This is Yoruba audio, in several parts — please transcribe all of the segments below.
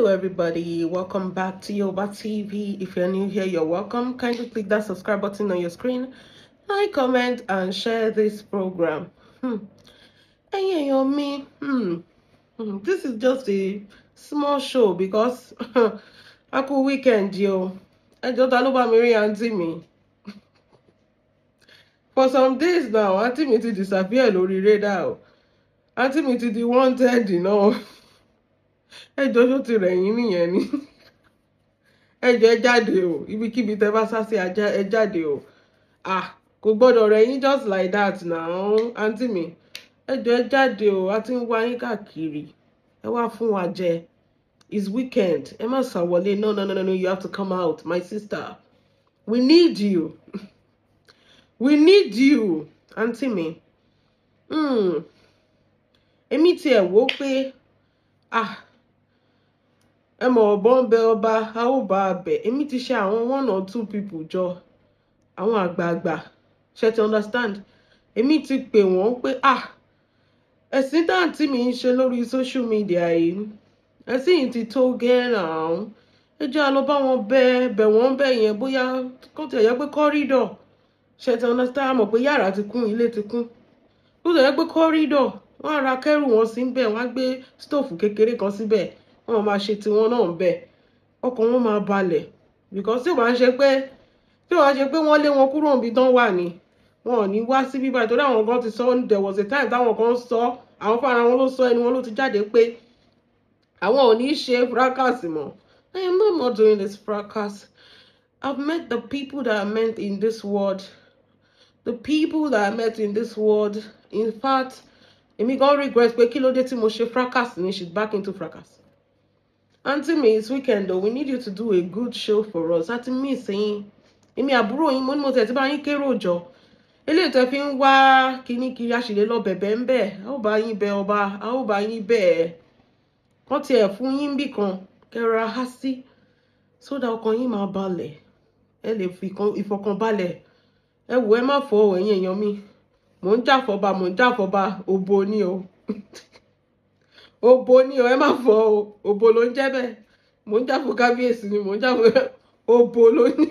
Hello everybody, welcome back to Yoba TV. If you're new here, you're welcome. Kindly click that subscribe button on your screen, like, comment and share this program. Ẹ̀yin èèyàn mi, this is just a small show because a kú weekend yìí o. Ẹ jọ̀ọ́, ta ló bá mi rí àǹtí mi? For some days now, àǹtí mi ti disappear lórí radar o. Àǹtí mi ti di wanted náà. Ẹ jọ̀ọ́, ṣó ti rẹ̀ yín nìyẹn ni? Ẹ jọ̀ọ́, ẹ jáde o. Ibikíbi tẹ́ bá sá sí, ẹ jáde o. Ah, kò gbọ́dọ̀ rẹ̀ yín just like that now. Àǹtí mi, ẹ jọ̀ọ́, ẹ jáde o. A ti ń wá yín káàkiri. Ẹ wá fún wa jẹ. It's weekend, ẹ má sá wọlé. No, no, no, no, no, you have to come out, my sister. We need you, we need you, àǹtí mi. Èmi tiẹ̀ wò pé, ah, ẹ mọ̀, ọ̀bọ ń bẹ ọba, a ó bá a bẹ̀. Èmi ti ṣe àwọn one or two people jọ, àwọn àgbààgbà, ṣe ti understand? Èmi ti pè wọ́n pé, ah, ẹ̀sìn táǹtí mi ń ṣe lórí social media yìí, ẹ̀sìn yìí ti tó gẹ́ náà. Ẹ jẹ́ a lọ bá wọn bẹ̀ bẹ̀ wọ́n bẹ̀ yẹn, bóyá kó tiẹ̀ yẹ pé corridor, ṣe ti understand? Mọ̀ pé yàrá ti kún, ilé ti kún. Kó tiẹ̀ yẹ pé corridor, wọ́n á ra kẹ́rù wọn sí bẹ̀, wọ́n á gbé stove kékeré kan síbẹ̀, wọ́n máa ṣe tiwọn náà bẹ̀, ọkàn wọn máa balẹ̀, because tí ò bá ń ṣe pé wọ́n lé wọn kúrò níbi tán wà ní, wọn ò ní wá sí bíbá, torí àwọn kan ti sọ. There was a time táwọn kan sọ, àwọn fúnra wọn ló sọ, ẹni wọn ló ti jáde pé àwọn ò ní ṣe fracas mọ́. I am no more doing this fracas. I've met the people that I met in this world, the people that I met in this world. In fact, èmi gan regret pé kí ló dé tí mo ṣe fracas ní. She's back into fracas. Aunty mi, it's weekend though. We need you to do a good show for us. Àti miss yín. Èmi àbúrò yín, mo ní mo tẹ̀ tí bá yín kérò jọ. Eléyìí tẹ́ fi ń wá kíní kiri, a sì lè lọ bẹ̀bẹ̀ ń bẹ̀. A ó bá yín bẹ ọba, a ó bá yín bẹ̀ ẹ́. Kán tiẹ̀ fún yín bì kan, kẹ́ra há sí. So that ọkàn yín máa balẹ̀. Ẹ lè fi ìfọkànbalẹ̀. Ẹ wò, ẹ má fọ ẹ̀yin èèyàn mi. Mò ń jà fọba, mò ń jà fọba, òbò ni o. Òbò ni o, ẹ má fọ o. Òbò ló ń jẹ́ bẹ́ẹ̀. Mò ń jà fún kábíyèsí ni, mò ń jà fún òbò ló ní.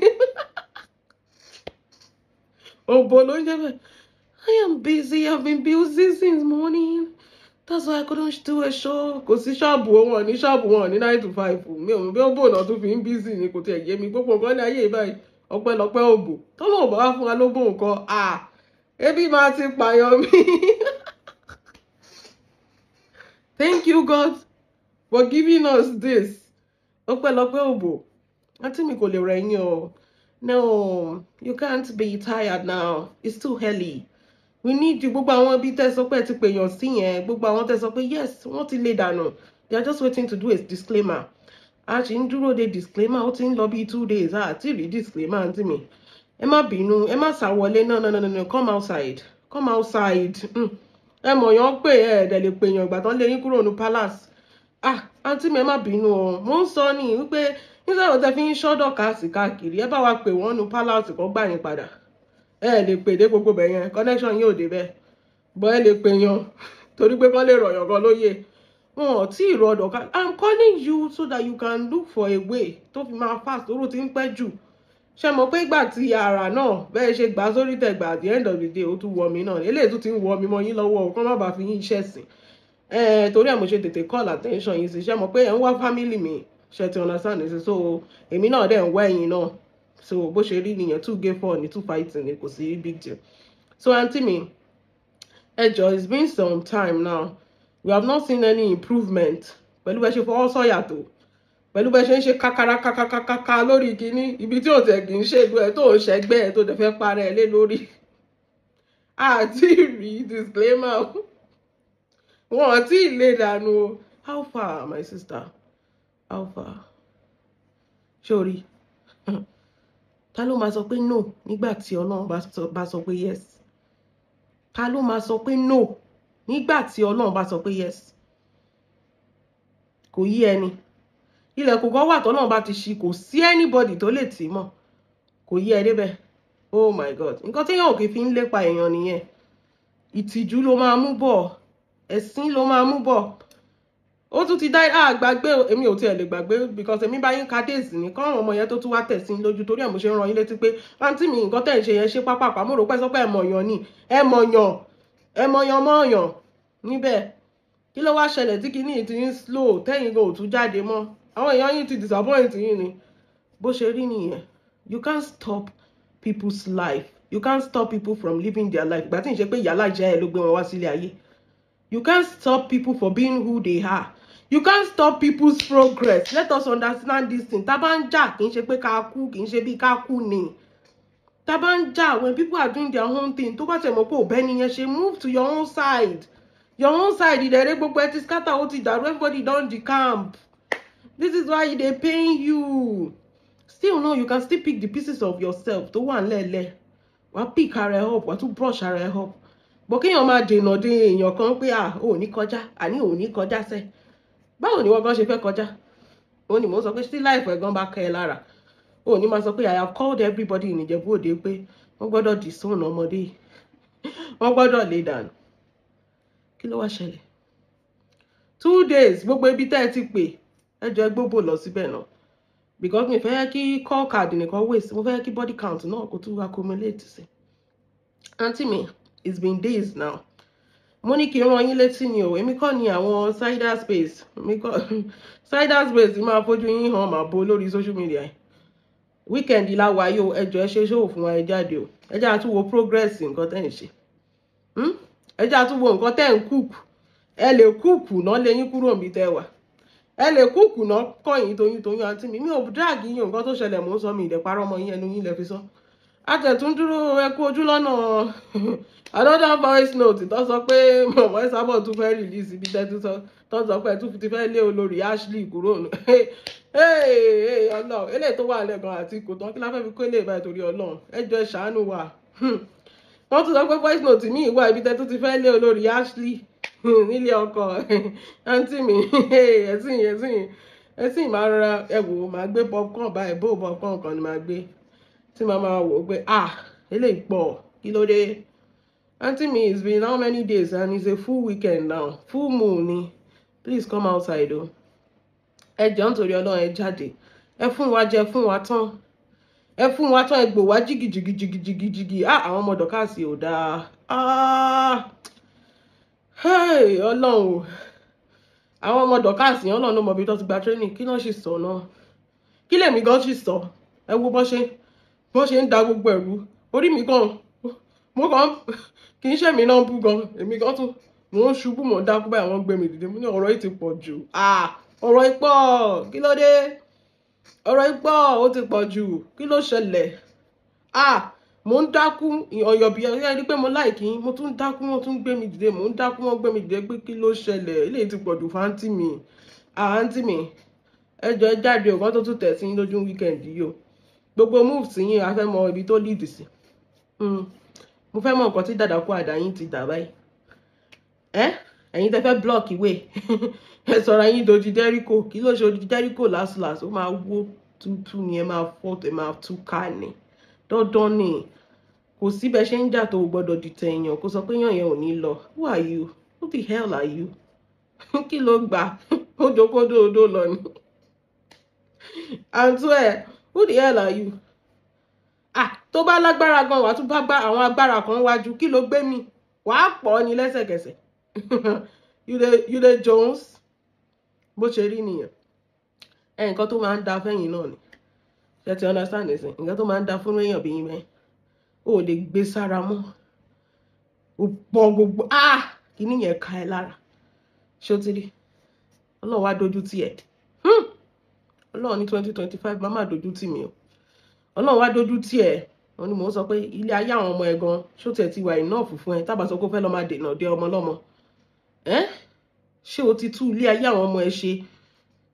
Òbò ló ń jẹ́ bẹ́ẹ̀. I am busy. I've been busy since morning. That's why I couldn't do a show. Kò sí ṣọ́ọ̀bù wọn ní ṣọ́ọ̀bù wọn ní 9 to 5. Mi ò mọ̀ bí ó bò náà tún fi ń busy ni, kò tiẹ̀ yé mi. Gbogbo nǹkan ní ayé báyìí. Ọpẹ́lọpẹ́ òbò. Tọ́lọ́ ò bá wá fún wa lóbò nǹkan. Ah, ebi máa ti pààyàn mi. Thank you, God, for giving us this. Ọpẹ́lọpẹ́ òbò. Àǹtí mi, kò lè rẹ̀ yín o. No, you can't be tired now. It's too early. We need you. Gbogbo àwọn ibi tẹ́ sọ pé ẹ ti pèèyàn sí yẹn, gbogbo àwọn tẹ́ sọ pé yes, wọ́n ti lè dànù. They are just waiting to do a disclaimer. A ṣì ń dúró de disclaimer, ó ti ń lọ bí 2 days, a ti rí disclaimer, àǹtí mi. Ẹ má bínú, ẹ má sá wọlé. No, no, no, no, no, come outside. Come outside. Ẹ mọ̀ yàn pé ẹ ẹ̀dẹ̀ lè pèèyàn ìgbà tán lé yín kúrò ní palace. Ah, àǹtí mi, ẹ má bínú o. Mo ń sọ ní wípé nígbà tó fi ń ṣọ́dọ̀ káàsì káàkiri, ẹ bá wa pè wọ́n nu palace kó gbà yín padà. Ẹ lè pè dé gbogbo bẹ̀ yẹn, connection yóò dé bẹ́ẹ̀, bọ́ ẹ lè pè yan torí pé kán lè rọ̀yàn gan lóye. Wọn ò tí ì rọdọ̀ ká. I'm calling you so that you can look for a way tó fi máa fast, oró ti ń pẹ́ jù. Ṣe mọ̀ pé ìgbà tí ara náà bẹ́ẹ̀ ṣe gbà sórí tẹ̀gbà, at the end of the day, ó tún wọ mi náà. Eléyìí tún ti ń wọ mi mọ́ yín lọ́wọ́ o, kán má bàa fi yín ṣẹ̀sìn. Torí ẹ̀ mo ṣe tètè call attention yín sí. Ṣe mọ̀ pé ẹ̀ ń wá family mi, ṣe ti understand ní? So èmi náà dẹ̀ ń wá ẹ̀yin náà. So bó ṣe rí nìyẹn, two gay four ni, two fighting ni, kò sí big deal. So àǹtí mi, ẹ jọ̀ọ́, it's been some time now, we have not seen any improvement pẹ̀lú bẹ́ẹ̀ ṣe fọwọ́ sọ̀yà tó, pẹ̀lú bẹ́ẹ̀ ṣe ń ṣe kakara kakakaka lórí kínní, ibi tí ò tẹ̀ kì í ṣèlú ẹ̀ tó ń ṣẹgbẹ́ ẹ̀ tó dẹ̀ fẹ́ parẹ́ ẹ̀ lé lórí. Àti rí disclaimer, wọn ò tí ì lè dànù o. How far, my sister? How far? Sórí, ta ló máa sọ pé no nígbà tí Ọlọ́run bá sọ pé yes? Ta ló máa sọ pé no nígbà tí Ọlọ́run bá sọ pé yes? Kò yí ẹni. Ilẹ̀kùn kan wà tọ́lọ́run bá ti ṣí, kò sí anybody tó lè tì í mọ́. Kò yí ẹ débẹ̀. Oh my God, nǹkan tí yóò kì í fi ń lépa èèyàn nìyẹn. Ìtìjú ló máa mú bọ̀, ẹ̀sín ló máa mú bọ̀. Ó tún ti dá àgbàgbé. Èmi ò tiẹ̀ lè gbàgbé because èmi bá yín ka days ní kọ́ àwọn ọmọ yẹn tó tún wá tẹ̀ sí lójú. Torí ẹ̀ mo ṣe ń ran yín létí pé, àǹtí mi, nǹkan tẹ̀ ń ṣe yẹn, ṣe pápápá. Mo rò pé sọ pé ẹ mọ̀yàn ni, ẹ mọ̀yàn, ẹ mọ̀yàn mọ̀yàn níbẹ̀. Kí ló wá ṣẹlẹ̀ tí kinní ti ń slow, tẹ́yìn gan ò tún jáde mọ́? Àwọn èèyàn yín ti disappoint yín ni. Bó ṣe rí nìyẹn. You can't stop people's life. You can't stop people from living their life. Ìgbà tí ń ṣe pé ìyálà jẹ́ ẹ ló gbé wọn wá sílé ayé. You can't stop people for being who they are. You can't stop people's progress. Let us understand this thing. Tá bá ń jà, kì í ṣe pé ká kú, kì í ṣe bí ká kú ni tá bá ń jà. When people are doing their own thing, tó bá tẹ̀ mọ́ pé òbẹ́ nìyẹn ṣe, move to your own side, your own side. Ìdẹ̀rẹ̀ gbogbo ẹ ti scatter, ó ti dàrú, everybody don decamp. This is why e dey pain you. Still no, you can still pick the pieces of yourself tó wà nílẹ̀ẹ́lẹ̀. Wàá pick ara ẹ up, wàá tún brush ara ẹ up. Bọ̀ kéèyàn máa dènà de èèyàn kan pé à ò ní kọjá, àní ò ní kọjá sẹ́, báwo ni wọ́n gan ṣe fẹ́ kọjá? Ó ní mò ń sọ pé sí life ẹ̀ gan bá kẹ́ ẹ lára, ó ní máa sọ pé I have called everybody in Ìjẹ̀bú Òde pé wọ́n gbọ́dọ̀ disown ọmọdé yìí, wọ́n gbọ́dọ̀ lè dànù. Kí ló wá ṣẹlẹ̀? 2 days, gbogbo ibi tẹ́ ẹ ti pè, ẹ jọ, ẹ gbóbò lọ síbẹ̀ náà, because mi fẹ́ kí call card nìkan waste, mo fẹ́ kí body count náà kó tún accumulate sí. Àǹtí mi, it's been days now. Mo ní kí n rán yín létí ni o. Èmi kọ́ ni àwọn cyber space, èmi kọ́. Cyber space máa fojú yín hàn máa bo lórí social media. Weekend la wà yìí o. Ẹ jọ̀ọ́, ẹ ṣe ṣòwò fún wa, ẹ jáde o. Ẹ jẹ́ àtúwò progress nǹkan tẹ́ ń ṣe. Ẹ jẹ́ àtúwò nǹkan tẹ́ ń cook. Ẹ lè cook náà lẹ́yìn kúrò níbi tẹ́ wà. Ẹ lè cook náà kọ́yìn toyún toyún. Àǹtí mi, mi ò drag yín. Nǹkan tó ṣẹlẹ̀ mò ń sọ, mi ìdẹ̀parọ́ ọmọ yín, ẹnu yín lẹ fi sọ. Àtẹ̀tún dúró, ẹ kú ojú lọ́nà. Another voice note tó sọ pé mọ̀mọ́ Esabod tún fẹ́ release, ibi tẹ́tún sọ tó sọ pé ẹ tún ti fẹ́ lé olórí Ashley kúrò nù. Ọlọ́run, eléyìí tó wà lẹ́gàn àti kò tán, kí la fẹ́ fi kó eléyìí báyìí? Torí Ọlọ́run, ẹ jọ̀ọ́, ẹ ṣàánú wa. Wọ́n tún sọ pé voice note míì wà, ibi tẹ́tún ti fẹ́ lé olórí Ashley nílé ọkọ. Àǹtí mi, ẹ̀sìn ẹ̀sìn ẹ̀sìn máa rọra ẹ wò ó, máa gbé popcorn báyìí, bó popcorn kan ni máa gbé tí màá máa wò ó pé, ah, eléyìí pọ̀, kí ló dé? Àǹtí mi, it's been how many days and it's a full weekend now, full moon ni. Please come outside o. Ẹ jọ̀ọ́, nítorí Ọlọ́run, ẹ jáde. Ẹ fún wa jẹ, fún wa tán, ẹ fún wa tán, ẹ gbò wá jìgìjìgìjìgìjìgì. Ah, àwọn ọmọ Dorcas ò dáa. Ah, hey, Ọlọ́run o, àwọn ọmọ Dorcas yẹn, Ọlọ́run ló mọ ibi tó ti gba training. Kí náà sì sọ náà? Kí lèmi gan sì sọ? Ẹ wo bó ṣe ń da gbogbo ẹ̀rú orí mi gan. Mo kàn kì í ṣe mi náà bú gan, èmi gan tún mò ń ṣubú, mò ń dákú báyìí, àwọn gbé mi dìde. Mo ní ọ̀rọ̀ yìí ti pọ̀ jù. Ah, ọ̀rọ̀ yìí pọ̀, kí ló dé? Ọ̀rọ̀ yìí pọ̀, ó ti pọ̀ jù. Kí ló ṣẹlẹ̀? Ah, mò ń dákú ọ̀yọ̀ bí ẹ rí pé mo like yín. Mo tún dákú, wọ́n tún gbé mi dìde. Mò ń dákú, wọ́n gbé mi dìde pé kí ló ṣẹlẹ̀? Eléyìí ti pọ̀ jù fún àǹtí mi. Ah, àǹtí mi, ẹ jọ̀ọ́, ẹ jáde òkan tó tún tẹ̀ sí yín lójú weekend yìí o. Gbogbo moves yín, a fẹ́ mọ ibi tó lead sí. Mo fẹ́ mọ nǹkan tí dàdàkú àdá yín ti dà báyìí. Ẹ ẹ̀yin tẹ́ fẹ́ block ìwé, ẹ sọ̀rọ̀ yín dojú Jericho. Kí ló ṣe ojú Jericho? Last last, ó máa wó tútù ni, ẹ máa fọ́, ẹ máa túká ni, dandan ni. Kò sí bẹ́ẹ̀ ṣe ń jà tó o gbọ́dọ̀ dìtẹ̀ èèyàn kó sọ pé yàn yẹn ò ní lọ. Who are you? Who the hell are you? Kí ló gbà ó jókòó odó lọ ni? Àǹtí ẹ, who the hell are you? Ah, tó bá lágbára gan, wàá tún bá gbá àwọn agbára kan wájú. Kí ló gbé mi? Wàá pọ̀ ní lẹ́sẹ̀kẹsẹ̀. You dey jones. Bó ṣe rí nìyẹn. Ẹ nǹkan tó máa ń da fẹ́yìn náà ni ṣe ti understand ẹ̀sìn. Nǹkan tó máa ń da fún èèyàn bí yín mẹ́ o ò lè gbé sára mọ́, o pọ̀ gbogbo. Ah, kíní yẹn ka ẹ lára. Ṣé o ti rí? Ọlọ́run wá dojú tì ẹ́. Ọlọ́run ní 2025 má má dojú tì mí o. Ọlọ́run wá dojú tì ẹ́. Wọn ni mò ń sọ pé ilé ayé àwọn ọmọ ẹ gan, ṣó tiẹ̀ ti wà enough fún ẹ? Tábà sọ pé ó fẹ́ lọ máa dènà dé ọmọ lọ́mọ ẹ́, ṣé o ti tú ilé ayé àwọn ọmọ ẹ ṣe?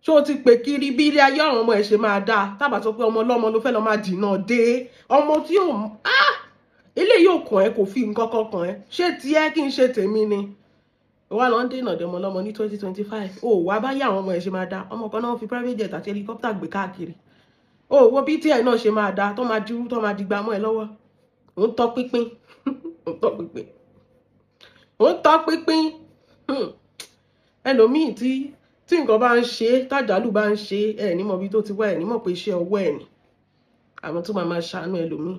Ṣé o ti pè kiri bí ilé ayé àwọn ọmọ ẹ ṣe máa dáa? Tábà sọ pé ọmọ ọlọ́mọ ló fẹ́ lọ máa dènà dé ọmọ tí yóò, ah, eléyìí ò kàn ẹ́, kò fi nǹkan kan kàn ẹ́. Ṣé tiẹ̀ kí n ṣe tèmi ni wà lọ ń dènà dé ọmọ ọlọ́mọ ní 2025? O wá báyé àwọn ọmọ ẹ ṣe máa dáa. Ọmọ kan náà fi private jet àti helicopter gbé káàkiri. O wo bí tí ẹ náà ṣe máa dáa, tó máa dirú, tó máa digba mọ́ ẹ lọ́wọ́. Ò ń tọ́ pínpín, ò ń tọ́ pínpín, ò ń tọ́ pínpín. Ẹlòmíì tí Tí nǹkan bá ń ṣe, tájàlú bá ń ṣe, ẹ ní mọ̀ bí tó ti wá, ẹ ní mọ̀ pé iṣẹ́ ọwọ́ ẹ̀ ni. Àwọn tó máa máa ṣàánú ẹlòmíì,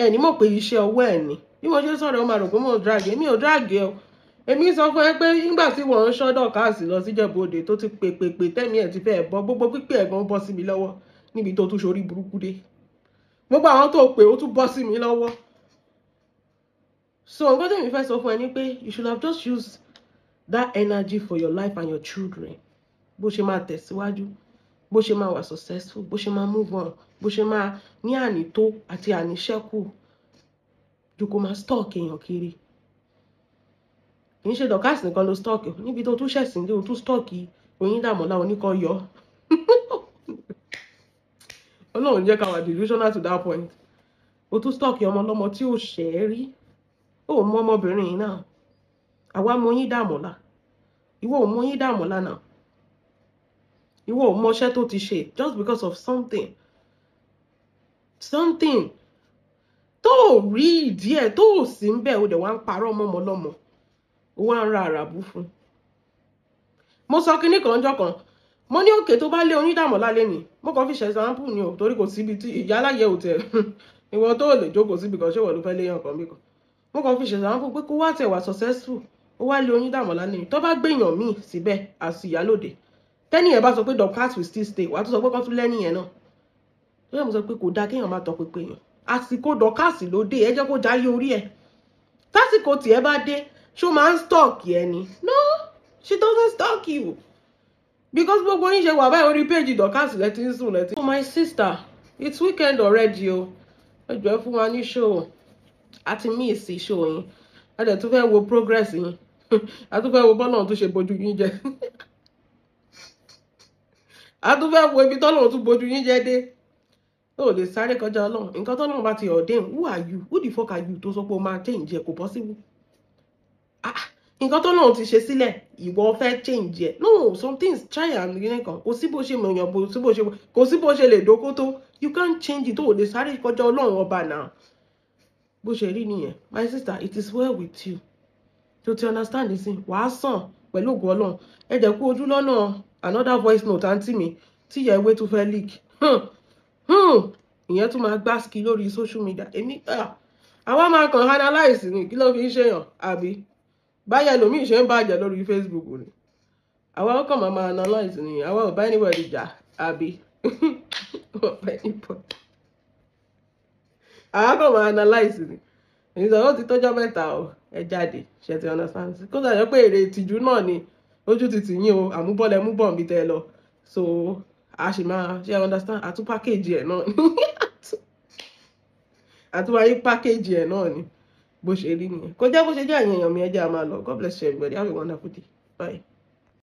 ẹ ní mọ̀ pé iṣẹ́ ọwọ́ ẹ̀ ni. Bí mo ṣe sọ̀rọ̀, ó máa rò pé mo drag. Èmi ò drag ẹ o. Èmi sọ fún ẹ pé nígbà tí wọ́n ń ṣọ́ Dorcas lọ sí Ìjẹ̀bú-Òde, tó ti pè pè pè, tẹ́mi ẹ̀ ti fẹ́ bọ́, gbogbo pípé ẹ̀gbọ́n bọ́ sí mi lọ́wọ́ níbi tó tún ṣorí burúkú dé. Gbogbo àwọn tó pè, ó tún bọ́ sí mi lọ́wọ́. So nǹkan tẹ́mi fẹ́ sọ fún ẹ ni pé you should have just used that energy for your life and your children. Bó ṣe máa tẹ̀síwájú, bó ṣe máa wà successful, bó ṣe máa move on, bó ṣe máa ní ànító àti àníṣẹ́kù, ju kó máa stalk èèyàn kiri. Kì í ṣe Dorcas nìkan ló stalk. Níbi tó tún ṣẹ̀sìn dé, o tún stalk Oyíndàmọ́lá oníkọ́yọ́. Ọlọ́run jẹ́ ká wà delusional to that point. O tún stalk ọmọ ọlọ́mọ tí ò ṣẹ̀ ẹ́ rí. Ó mọ ọmọbìnrin yìí náà. Àwa mọ Oyíndàmọ́lá, ìwọ ò mọ Oyíndàmọ́lá náà. Ìwọ ò mọṣẹ́ tó ti ṣe. Just because of something something tó ò rí ìdí ẹ̀, tó ò sí ń bẹ̀, ó dẹ̀ wá ń parọ́ mọ́ ọmọ ọlọ́mọ, ó wá ń ra àràbù fún. Mo sọ kinní kan ọjọ́ kan, mo ní òkè tó bá lé Oyíndàmọ́lá lẹ́nìí, mo kàn fi ṣe example ni o, torí kò síbi tí ìyá aláyẹ ò tẹ̀. Ìwọ tó lè jókòó síbi kan, ṣé ìwọ ló fẹ́ léyàn kan bí kan? Mo kàn fi ṣe example pé kó wá tẹ̀ wá successful, ó wá lé Oyíndàmọ́lá lẹ́nìí, tó bá gbèyàn míì síbẹ̀ àti ìyálòdè, tẹ́nì yẹn bá sọ pé Dorcas will still stay, wàá tún sọ pé kán tún lẹ́nì yẹn náà. Tó yẹ mo sọ pé kò dáa kéèyàn máa tọpinpin èèyàn. Àsìkò Dorcas ló dé, ẹ jẹ́ kó jáyé orí ẹ̀. Tásìkò tiẹ̀ bá dé, ṣó máa ń stalk ẹ ni? No, she doesn't stalk you, because gbogbo yín ṣe wà báyìí, orí page Dorcas lẹ ti ń sùn lẹ ti. Oh my sister, it's weekend already o. Ẹ jọ̀ọ́, fún wa ní show. Àti miss show yín. A dẹ̀ tún fẹ́ wo progress yín, a tún fẹ́ wo bọ́lá tún ṣe bójú yín jẹ, a tún fẹ́ wo ibi tọ́lọ́run tún bójú yín jẹ dé. Ó lè sáré kọjá Ọlọ́run. Nǹkan tọ́lọ́run bá ti ordain, who are you, who the fuck are you tó sọ pé o máa change ẹ? Kò possible. Ah, nǹkan tọ́lọ́run ti ṣe sílẹ̀, ìwọ fẹ́ change ẹ? No, some things, try and nìkan, kò sí bó ṣe mọ̀yàn, kò sí bó ṣe, kò sí bó ṣe lè dókó tó. You can't change it. Ó lè sáré kọjá Ọlọ́run Ọba náà. Bó ṣe rí nìyẹn. My sister, it is well with you. To ti understand this, wàá sàn pẹ̀lú ògùn Ọlọ́run. Ẹ jẹ́ kú ojú lọ́nà. Another voice note àǹtí mi tí ìyá ewé tún fẹ́ leak, ìyẹn tún máa gbá ski lórí social media. Èmi, àwa máa kàn analyse ni. Kí ló fi ń ṣèyàn? Àbí báyẹ̀ lòmíì ṣe ń bàjẹ́ lórí Facebook ni. Àwa ó kàn máa analyse ni. Àwa ò bá anybody jà, àbí ò bá anybody. Àwa kàn máa analyse ni. Èyí sọ ó ti tọ́jọ́ mẹ́ta o. Ẹ jáde, ṣe ti understand? Kó sàyẹ pé èrè ìtìjú náà ni ojú ti tì yín o. Àmúbọ̀lẹ̀ múbọ̀ mi tẹ́ ẹ lọ, so a sì máa ṣe understand. Àtún package ẹ̀ náà ni, àtúwáyé package ẹ̀ náà ni. Bó ṣe rí nìyẹn. Kò jẹ́ bó ṣe jẹ́. Ẹ̀yin èèyàn mi, ẹ jẹ́ a máa lọ. God bless you everybody. Have a wonderful day. Bye.